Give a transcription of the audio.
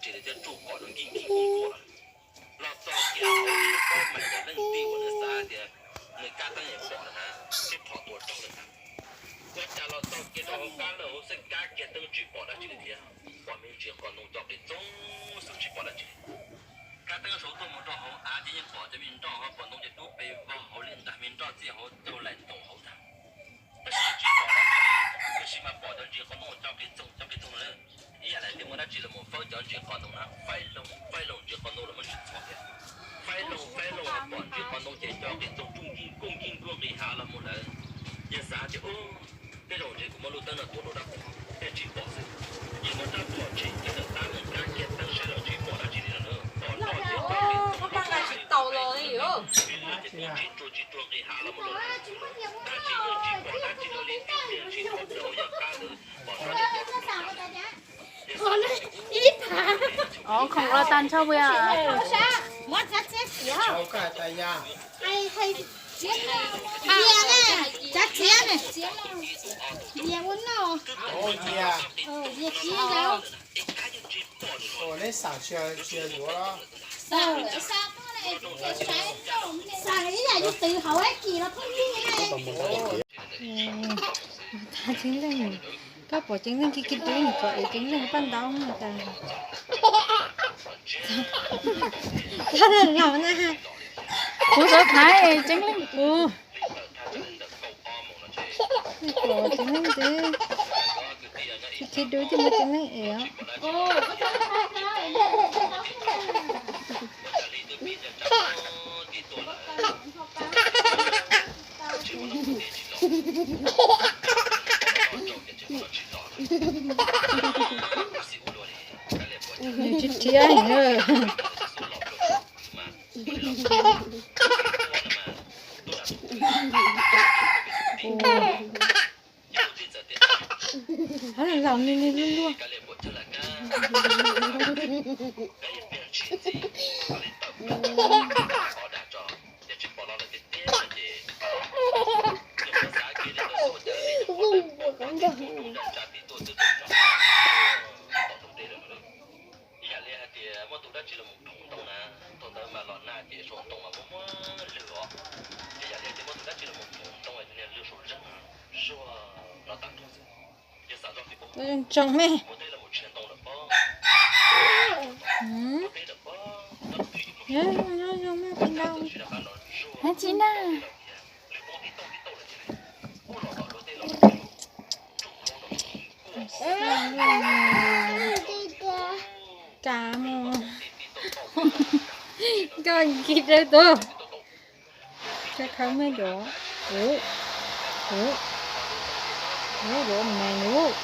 tsis li thiab, tsuj pom rau nkij nkij nkuj nkuj lawm. Los txog kiag hauv lub pob mais ntawm leej tij uas nws xav tias nws kab teeb es pom lawm na, thiab phom tua rau lawm na. Ua cas los txog kiag rau hauv qab lawm hauv xeeb kab kiag teeb tsis pom dab tsi li thiab, pom me ntsis qos ntoo co qis txoog xwb tsis pom dab tsi. Kab teeb saum tuaj mus rau hauv av ces yeej pom cov me nroj ho pom ntoo ces dub pes vog hauv li ntag, me nroj txij hauv caug laim ntoos hauv ntag. Tab sis tsis pom dab tsi, tiam sis mas pom cov ntsis qos ntoo co qis txoog co qis txoog lawm. Ib yam li tias muaj dab tsi los mus fawb cov ntsis qos ntoo na, faib loo faib loo ntsis qos ntoo los muaj ntsis txhom thiab. Faib loo faib loo pom ntsis qos ntoo ces co qis txoog tsuj nkij nkuj nkij nkuj nqis hav los mus lawm. Yawg xav tias, tej zaum ntshe kuv muab lub teeb no tuav dua rab phom thiaj tsis pom xwb. Yawg muab rab phom tsim kiag ntawm qab, mus kab kiag teeb saib los tsis pom dab tsi li no na, pom nroj thiab co qis txoog tsis tau los li. Ces tsuj tsis tsuag tsis tsuag nqis hav los mus lawm. Tab sis yeej tsis pom dab tsi li, tib pliag tsis pom rau yawg qab ntawd pom nroj thiab co qis tag lawm. Ov, khoom los tag nrho puas yog? Tag Ceeb Leej, koj pom Ceeb Leej kiv kiv dub nws kom ev Ceeb Leej paj ntaub no tas. Tag laus na, kuv xav thaiv Ceeb Leej kuv. Pom Ceeb Leej ces kiv kiv dub ces muab Ceeb Leej ev os. Nws tsis rhiab heev na. Hab laus ni ni luaj luaj. Ib yam li hais tias muaj tus dab tsi los mus phoov ntoo na, thaum ntawd mas los nag ces saum ntoo mas muaj muaj lwg os. Ces yam li hais tias muaj tus dab tsi los mus phoov ntoo es tus niag lwg saum zeeg zuag no tag nrho xwb. Yog xav zoj Facebook, tsoo me, ua teb los mus tshiav ntoo lawm pob, ua teb lawm pob, ob tug twb yus mus tshiav ntoo, ua cas txawm tsis dab qab no zuag tsis na, lwg poob tib tauj tib tauj lawm ces kuj los tom duav teb los lawm ces lub nroog no kuj kuaj. Kav mus, koj kis dawb tuaj. Koj khawb me duav. Ub, ub, ub, duav me ub.